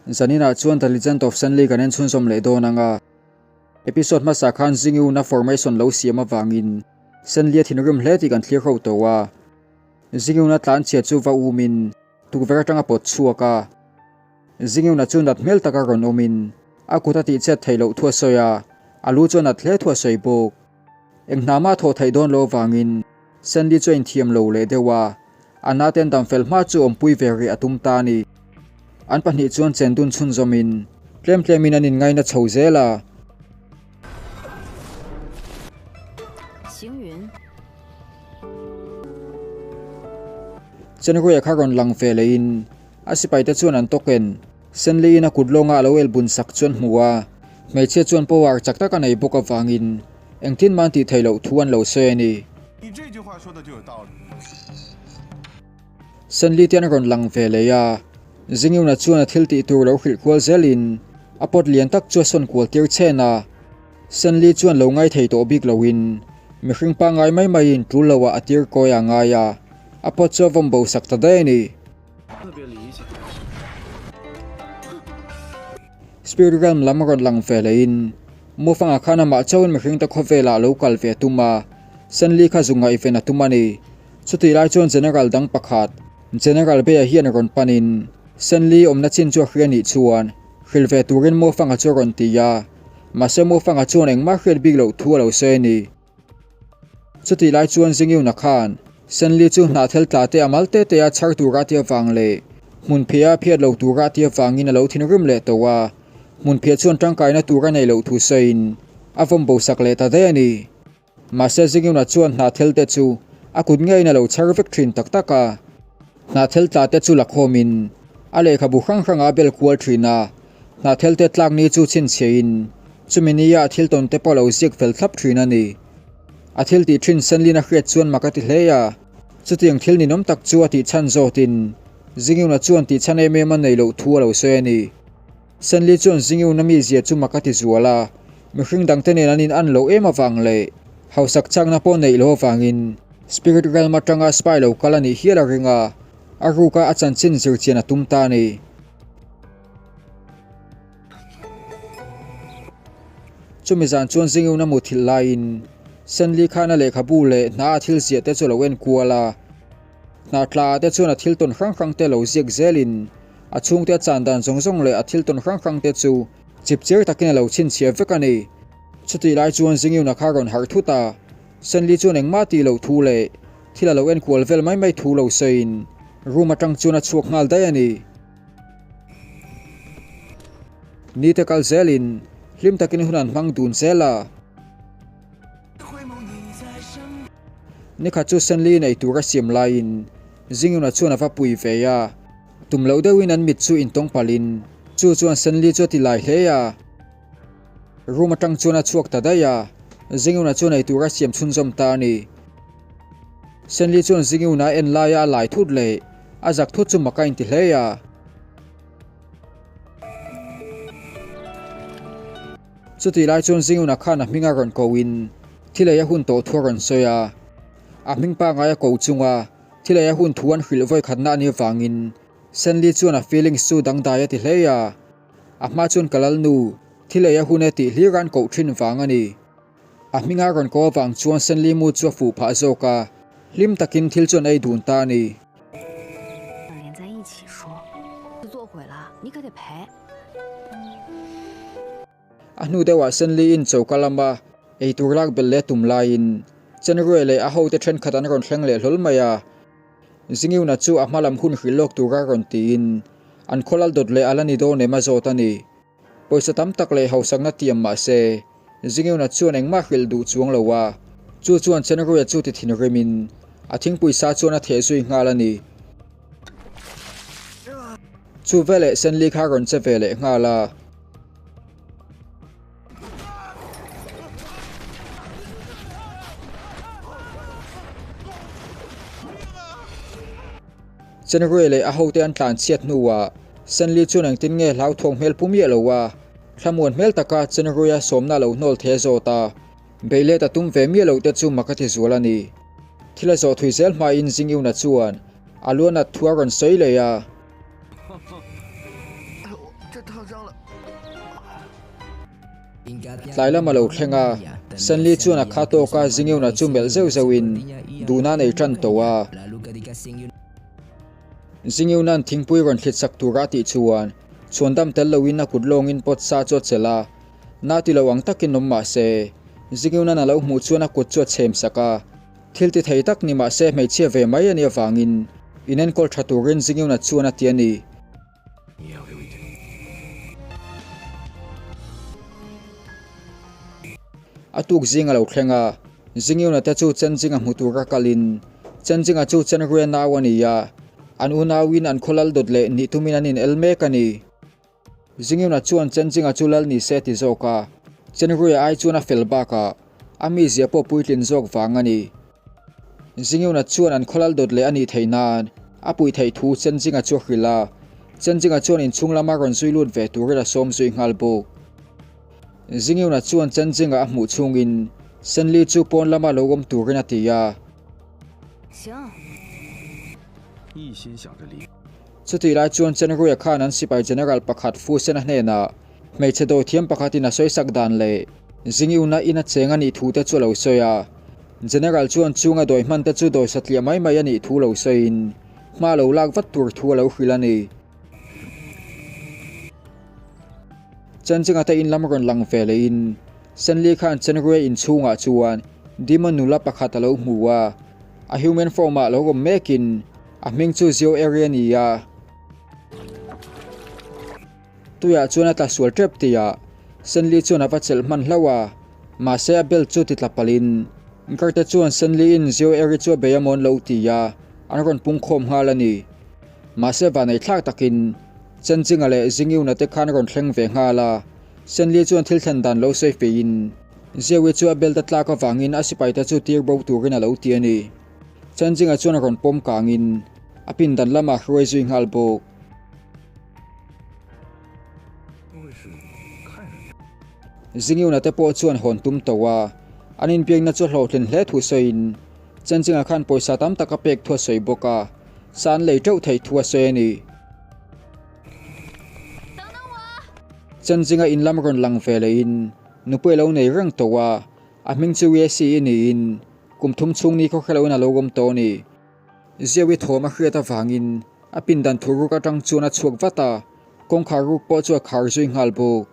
Zaninah chuan The Legend of Senli kan en chhunzawm leh dawn ang a. Episode hmasa khan Zingiuna formation lo siam avangin Senli a thinrim hle tih kan thlir ho tawh a. Zingiuna tlanchhia chu va umin tukverh atanga pawt chhuak a. Zingiuna chu nat hmel taka rawn awmin a kut a tihchet theih loh thu a sawi a, a lu chu a nat hle thu a sawi bawk. Eng hna mah thawh theih dawn lo avangin Sandy chu a inthiam lo leh deuh a, a naten dam fel hma chu awmpui ve rih a tum ta a ni. An pahnih chuan chen dun chhunzawmin tlem tlemin an inngaina chho zel a. Chenruia kha rawn lang ve lehin a sipaite chuan an tawken Sandy-in a kut lawnga a lo elbun sak chuan hmu a, hmeichhia chuan power chak tak a nei bawk avangin Engtin mah an tih theih loh thu an lo sawi a ni. Senli te an rawn lang ve leh a, Zingiuna chuan a thil tih tur lo hrilh kual zelin a pot lian tak chu a sawn kual tir chhen a. Senli chuan lo ngai thei tawh bik loin mihring pangngai mai maiin tul loah a tir kawi a ngai a, a pot chu a vawm bo sak ta daih a ni. Spirit Realm lam rawn lang ve lehin Mufanga khan amah chauhin mihringte khawvelah lo kal ve a tum a, Senli kha zu ngaihven a tum a ni. Chutih lai chuan General dang pakhat, General Beia hian rawn panin Senli awmna chin chu a hria nih chuan hrilh ve turin Mufanga chu a rawn ti a, mahse Mufanga chuan engmah hriat bik loh thu a lo sawi a ni. Chutih lai chuan Zingiuna khan Senli chu hnahthel tla te a mal te te a chhar tura tia vang leh hmunphiah a phiat lo tura tia vangin a lo thinrim leh tawh a, hmunphiah chuan tangkaina tur a neih loh thu sawiin a vawm bo sak leh ta daih a ni. Mahse Zingiuna chuan hnahthel te chu a kut ngeiin a lo chhar vek thin tak tak a, hnahthel tla te chu la khawmin a lehkhabu hrang hrangah a bel kual thin a, Hnahthel te tlak ni chu chhinchhiahin chumi nia a thil tawn te pawh lo ziak fel thlap thin a ni. A thil tih thin Senlin a hriat chuan mak a ti hle a, chutiang thil ninawm tak chu a tih chhan zawtin Zingiuna chuan tih chhan em em a neih loh thu a lo sawi a ni. Senli chuan Zingiuna mizia chu mak a ti zual a, mihring dangte nen an in an loh em avang leh hausak chakna pawh neih loh avangin Spirit Realm atanga spy lo kal a nih hial a ring a, a ruka a chanchin zirchian a tum ta a ni. Chumi zan chuan Zingiuna muthilh laiin Senli khan a lehkhabu leh hna a thil ziah te chu a lo en kual a. Hna tla ah te chuan a thil tawn hrang hrang te lo ziak zelin a chhungte a chan dan zawng zawng leh a thil tawn hrang hrang te chu chipchiar takin a lo chhinchhiah vek a ni. Chutih lai chuan Zingiuna kha rawn harh thut a, Senli chuan engmah tih loh thu leh thil a lo en kual vel mai mai thu lo sawiin room atang chuan a chhuak nghal daih a ni. Nite kal zelin hlim takin hun an hmang dun zel a. Nikhat chu Senli nei tur a siam laiin Zingyuna chuan a va pui ve a, tum loh deuhin an mit chu intawng palhin chu chuan Senli chu a ti lai hle a. Room atang chuan a chhuak ta daih a, Zingyuna chuan ei tur a siam chhunzawm ta a ni. Senli chuan Zingyuna a en laia a lai thut leh a zak thut chu mak a inti hle a. Chutih lai chuan Zingyuna khan a hming a rawn koin thil ei a hun tawh thu a rawn sawi a. A hming pangngai a ko chunga thil ei a hun thu an hrilh vawikhatna a nih avangin Senli chuan a feelings chu dangdai a ti hle a. A hma chuan ka lalnu, thil ei a hun e tih hlir an koh thin vang a ni. A hminga rawn ko avang chuan Senli mu chu a fuh phah zawk a, hlim takin thil chu an ei dun ta a ni. A hnu deuhah Senli-in choka lama eitur lak belh leh tum laiin Chenrue leh a hote thenkhat an rawn thleng leh hlawl mai a. Zingiuna chu a hma lam hun hrilh lawk tura rawn tiin an khawlal dawt leh a la ni dawn em a zawt a ni. Pawisa tam tak leh hausakna tiam mah se, Zingiuna chuan engmah hrilh duh chuang lo a, chu chuan Chenruia chu ti thinrimin a thingpui sa chuan a theh zui nghal a ni. Chu veleh Senli kha rawn che ve leh nghal a. Chenrui leh a hote an tlan chhiat hnuah Senli chuan engtin nge hlauthawng hmel pu miah lo a, thlamuan hmel taka Chenruia sawmna a lo hnawl the zawt a, beihlet a tum ve miah loh te chu mak a ti zual a ni. Thil a zawh thui zel hmain Zingiuna chuan a luanat thu a rawn sawi leh a. Tlai lam a lo thleng a, Sanli chuan a kha tawk a Zingeuna chu melh zeuh zeuhin duhna a nei tan tawh a. Zingeuna'n thingpui rawn thlit sak tura a tih chuan chhuandam tel loin a kut lawngin pot sa chu a chelh a, na ti lo ang takin awm mah se, Zingeuna'n a lo hmuh chuan a kut chu a chhem sak a. Thil ti thei tak ni mah se hmeichhia ve mai a nih avangin inenkawl tha turin Zingeuna chuan a ti a ni. A tuk zing a lo thleng a, Zingiuna te chu Chenjinga hmu tura kalin Chenjinga chu Chenruia nau a ni a, an unauin an khaw lal dawt leh nih tumin an inel mek a ni. Zingiuna chuan Chenjinga chu lal ni se a ti zawk a, Chenruia ai chuan a fel bakah a mizia pawh puitlin zawk vang a ni. Zingiuna chuan an khawlal dawt leh a nih theih nan a puih theih thu Chenjinga chu a hrilh a, Chenjinga chuan inchhung lama rawn zui lut ve turin a sawm zui nghal bawk. Zingiuna chuan Chenjinga a hmuh chhungin Senli chu pawn lama lo awm turin a ti a. Chutih lai chuan Chenruia khan an sipai General pakhat Fusena hnenah Hmeichhe dawithiam pakhatin a sawisak dan leh Zingiuna in a cheng a nih thu te chu a lo sawi a. General chuan chunga dawi hman te chu dawi satliah mai mai a nih thu lo sawiin hma lo lak vat tur thu a lo hrilh a ni. Chanchingate in lam rawn lang ve lehin Senli khan Chenrue in chhungah chuan Demon nula pakhat a lo hmu a, a human form ah lo awm mekin a hming chu Zio Eri a ni a. Tuiah chuan a tla sual tep tihah Senli chuan a va chelh hman hlauh a, mahse a belt chu ti tla palhin Garte chuan Senli-in Zio Eri chu a bei amawn lo ti a, an rawn pung khawm nghal a ni. Mahse vanei thlak takin Chenjinga leh Zingiuna te khan rawn thleng ve nghal a, Senli chuan thil thlen dan lo sawi feiin Zio-i chu a belt a tlak avangin a sipaite chu tir bo turin a lo ti a ni. Chenjinga chuan rawn pawm kangin a pindan lamah hruai zui nghal bawk. Zingiuna te pawh chuan hawn tum tawh a, an inbiakna chu hlawhtlin hle thu sawiin Chenjinga khan pawisa tam tak a pek thu a sawi bawk a, sa an lei teuh theih thu a sawi a ni. Chenjinga in lam rawn lang ve lehin nupui a lo nei reng tawh a, a hming chu Yesi i niin kum thum chhung ni khaw hreloin a lo awm tawh a ni. Ziawi thawm a hriat avangin a pindan thu ruk atang chuan a chhuak vat a, kawngkhar ruk pawh chu a khar zui nghal bawk.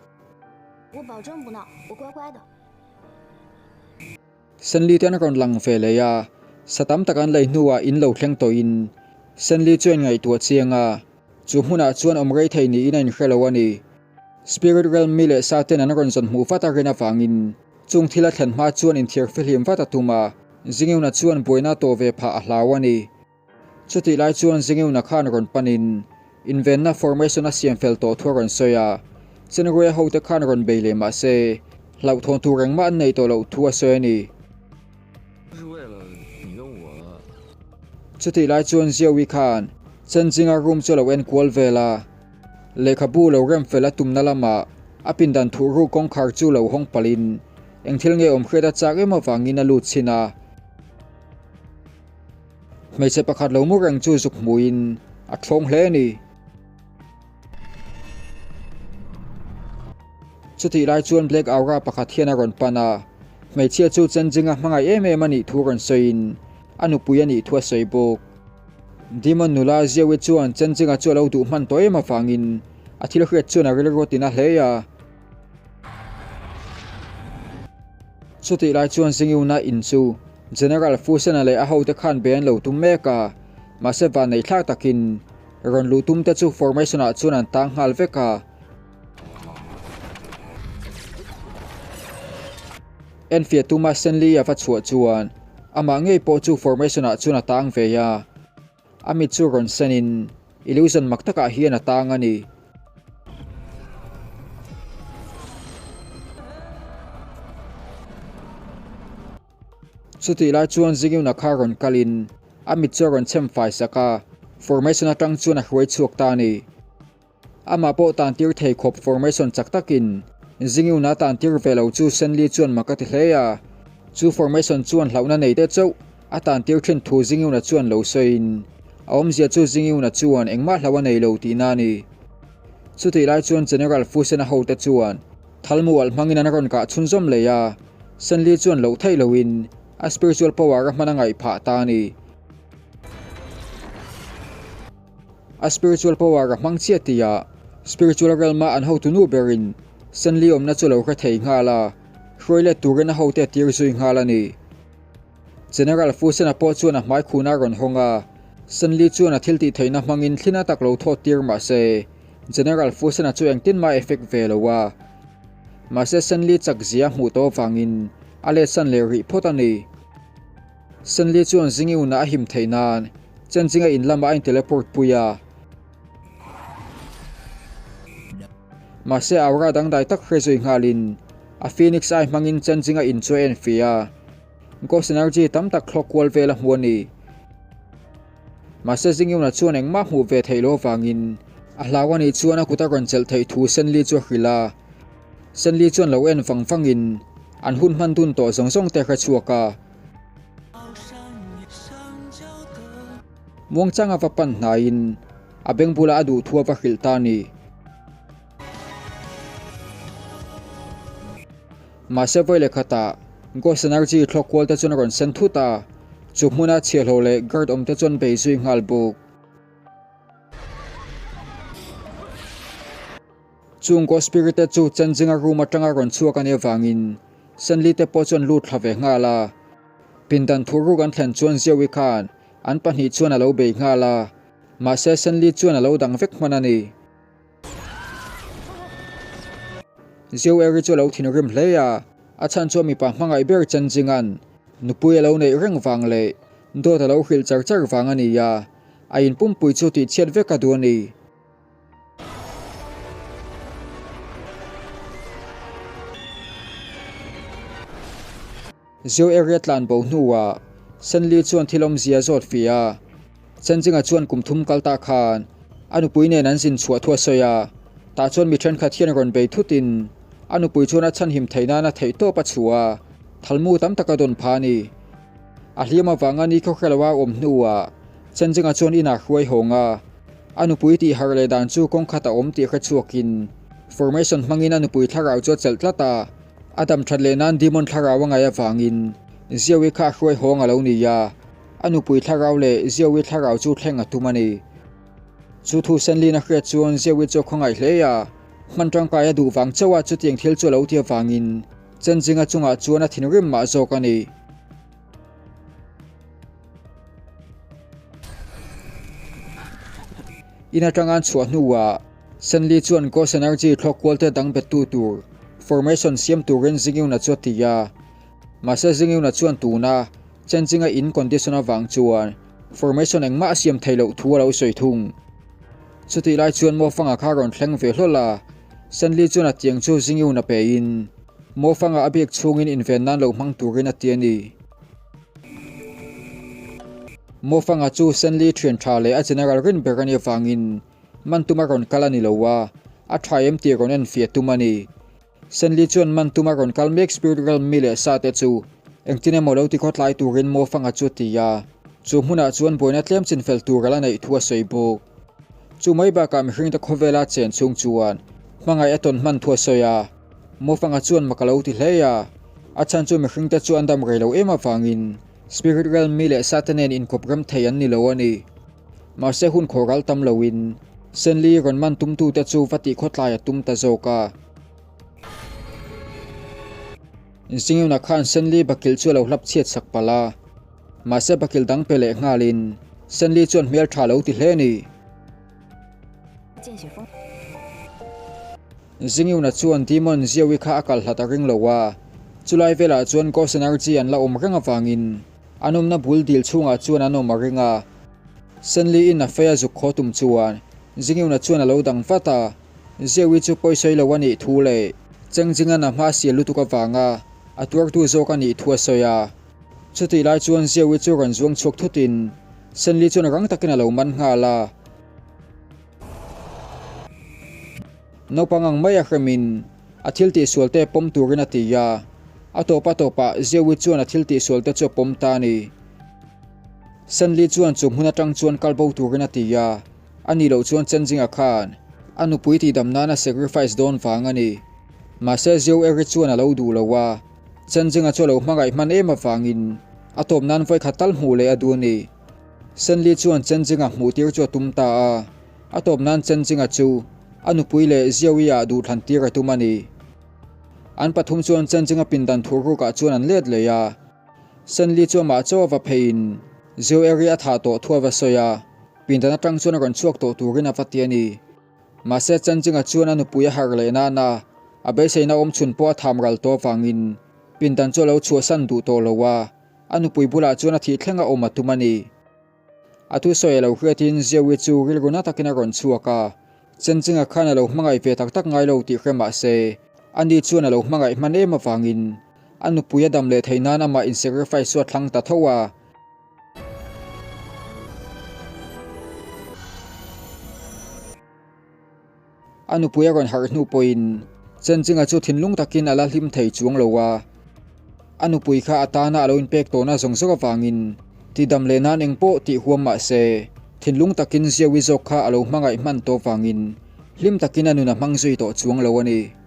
Senli te an rawn lang ve leh a, sa tam tak an lei hnuah in lo thleng tawhin Senli chu a inngaihtuah chiang a, chu hmunah chuan awm rei thei niin a inhre lo a ni. Spirit Realm mi leh sa ten an rawn zawn hmuh vat a rin avangin chung thil a thlen hma chuan inthiar fihlim vat a tum a, Zingeuna chuan buaina tawh ve phah a hlau a ni. Chutih lai chuan Zingeuna khan rawn panin invenna formation a siam fel tawh thu a rawn sawi a, Chenruia hote khan rawn bei leh mah se hlauhthawn tur engmah an neih tawh loh thu a sawi a ni. Chutih lai chuan Ziawi khan Chenjinga room chu a lo en kual vel a. Lehkhabu lo rem fel a tumna lamah a pindan thuh ruk kawngkhar chu lo hawng palhin eng thil nge awm hriat a chak em avangin a lut chhin a. Hmeichhe pakhat lo mu reng chu zuk hmuhin a thlawng hle a ni. Chutih lai chuan Black Aura pakhat hian a rawn pan a, hmeichhia chu Chenjinga hmangaih em em a nih thu rawn sawiin a nupui a nih thu a sawi bawk. Demon nula Ziawi chuan Chenjinga chu a lo duh hman tawh em avangin a thil hriat chuan a rilru a tina hle a. Chutih lai chuan Zingiuna in chu General Fusena leh a hote khan be an lo tum mek a, mahse vannei thlak takin rawn luh tum te chu formation ah chuan an tang nghal vek a. Enfiah tuma Stanley a va chhuah chuan amah ngei pawh chu formation ah chuan a tang ve a, a mit chu rawn senin illusion mak takah hian a tang a ni. Chutih lai chuan Zingyuna kha rawn kalin a mit chu a rawn chhem fai sak a, formation atang chuan a hruai chhuak ta a ni. Amah pawh tan tir thei khawp formation chak takin Zingyuna tan tir ve lo chu Senli chuan mak a ti hle a. Chu formation chuan hlauhna nei te chauh a tan tir thin thu Zingyuna chuan lo sawiin a awmzia chu Zingyuna chuan engmah hlauh a nei lo tihna a ni. Chutih lai chuan General Fusen-a hote chuan Thalmu alh hmangin an rawn kah chhunzawm leh a, Senli chuan loh theih lohin a spiritual power a hman a ngaih phah ta a ni. A spiritual power a hmang chiah tihah spiritual realm-a an hotu nu berin Senli awmna chu a lo hre thei nghal a, hruai let turin a hote a tir zui nghal a ni. General Fusen-a pawh chuan a hmai khuna a rawn hawng a, Senli chuan a thil tih theihna hmangin thlina tak lo thawt tir mah se, General Fusen-a chu engtin mah effect ve lo a. Mahse Senli chak zia hmuh tawh avangin a let san leh rih phawt a ni. Senli chuan Zingiuna a him theih nan Chenjinga in lamah a in teleport pui a. Mahse aura dangdai tak hre zui nghalin a Phoenix Eye hmangin Chenjinga in chu a en fih a. Ghost Energy tam tak thlawk kual vel a hmu a ni. Mahse Zingyuna chuan engmah hmuh ve theih loh avangin a hlau a nih chuan a kut a rawn chelh theih thu Senli chu a hrilh a. Senli chuan lo en vang vangin an hun hman dun tawh zawng zawng te a hre chhuak a. Muangchanga va pan hnaiin a beng bulah a duh thu a va hrilh ta a ni. Mahse vawi leh khatah Ghost Energy thlawk kual te chuan a rawn sen thut a, chu hmuna chhiahhlawh leh guard awm te chuan bei zui nghal bawk. Chung Ghost Spirit te chu Chenjinga room atanga rawn chhuak a nih avangin Senli te pawh chuan lut thla ve nghal a. Pindan thuruk an thlen chuan Ziawi khan an pahnih chuan a lo bei nghal a, mahse Senli chuan a lo dang vek hman a ni. Zio Eri chu a lo thinrim hle a, a chhan chuan mipa hmangaih ber Chenjinga'n nupui a lo neih reng vang leh dawt a lo hrilh char char vang a ni a, a in pumpui chu tihchhiat vek a duh a ni. Zio area tlan bo hnuah Senli chuan thil awmzia zawt fih a, Chenjinga chuan kum thum kal ta khan a nupui nen an zin chhuah thu a sawi a, tah chuan mi thenkhat hian rawn bei thutin a nupui chuan a chhanhim theih nan a theih tawp a chhuah a, thalmu tam tak a dawn pha a ni. A hliam avanga ni khawhre loa a awm hnuah Chenjinga chuan inah hruai hawng a, a nupui tih harh leh dan chu kawng khat a awm tih hre chhuakin formation hmangin a nupui thlarau chu a chelh tlat a. A dam that leh nan Demon thlarau a ngaih avangin Ziawi kha a hruai hawng a lo ni a, a nupui thlarau leh Ziawi thlarau chu thleng a tum a ni. Chu thu Senlin a hriat chuan Ziawi chu a khawngaih hle a, hman tangkai a duh vang chauh a chutiang thil chu a lo ti avangin Chenjinga chungah chuan a thinrim mah zawk a ni. In atanga an chhuah hnuah Senli chuan Ghost Energy thlawk kual te dang bettu tur formation siam turin Zingyuna chu a ti a. Mahse Zingyuna chuan tuna Chenjinga in condition avang chuan formation engmah a siam theih loh thu a lo sawi thung. Chutih lai chuan Mofanga kha a rawn thleng ve hlawl a, Senli chuan a tiang chu Zingyuna pein Mofanga a biak chhungin inven nan lo hmang turin a ti a ni. Mofanga chu Senli thian tha leh a general rin ber a nih avangin man tum a rawn kal a ni lo a, a tha em tih rawn enfiah tum a ni. Senli chuan man tum a rawn kal mek Spirit Realm mi leh sa te chu engtin emaw lo ti khawtlai turin Mofanga chu a ti a, chu hmunah chuan buaina tlem chin fel tur a la neih thu a sawi bawk. Chu mai bakah mihringte khawvela chen chhung chuan hmangaih a tawn hman thu a sawi a. Mofanga chuan mak a lo ti hle a, a chhan chu mihringte chu an dam rei lo em avangin Spirit Realm mi leh sa te nen inkawp rem thei an ni lo a ni. Mahse hun khawh ral tam loin Senli rawn man tumtute chu va tih khawtlai a tum ta zawk a. Zingyuna khan Senli bakilh chu a lo hlap chhiat sak palh a, mahse bakilh dang pe leh nghalin Senli chuan hmel tha lo ti hle a ni. Zingyuna chuan Demon Ziawi kha a kal hlat a ring lo a, chulai velah chuan Ghost Energy an la awm reng avangin an awmna bul dil chhungah chuan an awm a ring a. Senli-in a fei a zuk khaw tum chuan Zingyuna chuan a lo dang vat a, Ziawi chu pawisawi lo a nih thu leh Chengzinga'n a hma sial lutuk avanga a tuartu zawk a nih thu a sawi a. Chutih lai chuan Ziawi chu rawn zuang chhuak thutin Senli chuan rang takin a lo man nghal a. Naupang ang mai a hremin a thil tihsual te pawm turin a ti a, a tawp a tawpah Zewi chuan a thil tihsual te chu a pawm ta a ni. Senli chuan chu hmun atang chuan kal bo turin a ti a, a nih loh chuan Chenjinga khan. A nupui tihdam nana sacrifice dawn vang a ni. Mahse Zio Eri chuan a lo duh lo a, Chen Jinga chu a lo hmangaih hman em avangin a tawp nan vawikhat tal hmuh leh a duh a ni. Sen Li chuan Chen Jinga hmuh tir chu a tum ta a, a tawp nan Chen Jinga chu a nupui leh Zio I ah duhthlan tir a tum a ni. An pathum chuan Chen Jinga pindan thur rukah chuan an let leh a, Sen Li chu amah chaw a va pheiin Zio Eri a thah tawh thu a va sawi a, pindan atang chuan a rawn chhuak tawh turin a va ti a ni. Mahse Chanchinga chuan a nupui a harh leh nana a beiseina awm chhun pawh a tham ral tawh avangin pindan chu a lo chhuahsan duh tawh lo a, a nupui bulah chuan a thih thleng a awm a tum a ni. A thusawi a lo hriatin Ziawi chu rilru na takin a rawn chhuak a, Chanchinga khan a lo hmangaih ve tak tak ngai lo tih hre mah se, ani chuan a lo hmangaih hman em avangin a nupui a dam leh theih nan amah in-sacrifice chu a thlang ta tho a. A nupui a rawn harh hnu pawhin Chenchinga chu thinlung takin a la hlim thei chuang lo a. A nupui kha a tana a lo inpek tawhna zawng zawk avangin tidam leh nan eng pawh tih huam mah se, thinlung takin Ziawi zawk kha a lo hmangaih hman tawh vangin hlim takin a nun a hmang zui tawh chuang lo a ni.